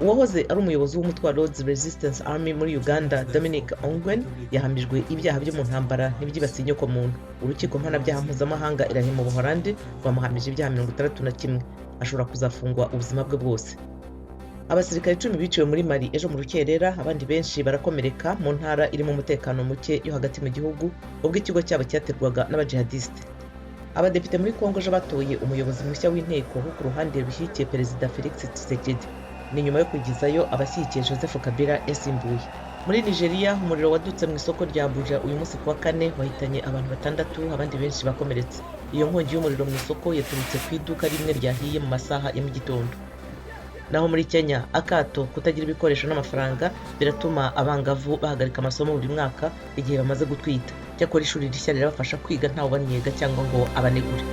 Uwahoze ari umuyobozi w'umutwe wa Lord's Resistance Army muri Uganda, Dominic Ongwen, yahamijwe ibyaha byo mu ntambara n'ibyibasiye inyokomuntu. Urukiko mpanabyaha mpuzamahanga i La Haye mu Buholandi rwamuhamije ibyaha 61. Ashobora kuzafungwa ubuzima bwe bwose. Abasirikare 10 biciwe muri Mali ejo mu rukerera, abandi benshi barakomereka mu ntara irimo umutekano muke yo hagati mu gihugu, ubwo ikigo cyabo cyaterwaga n'abajihadisite. Abadepite muri Kongo ejo batoye umuyobozi mushya w'inteko wo ku ruhande rushyigikiye Perezida Felix Tshisekedi. Ni nyuma yo kugizayo abashyigikiye Joseph Kabila yasimbuye. Muri Nigeria, umuriro wadutse mu isoko rya Abuja uyu munsi kuwa kane wahitanye abantu batandatu, abandi benshi bakomeretse. Iyo nkongi y'umuriro mu isoko yaturutse ku iduka rimwe ryahiye mu masaha ya mu gitondo. Naho muri Kenya, akato, kutagira ibikoresho n'amafaranga biratuma abangavu bahagarika amasomo buri mwaka igihe bamaze gutwita. Cyakora ishuri rishya rirabafasha kwiga ntawe ubannyega cyangwa ngo abanegure.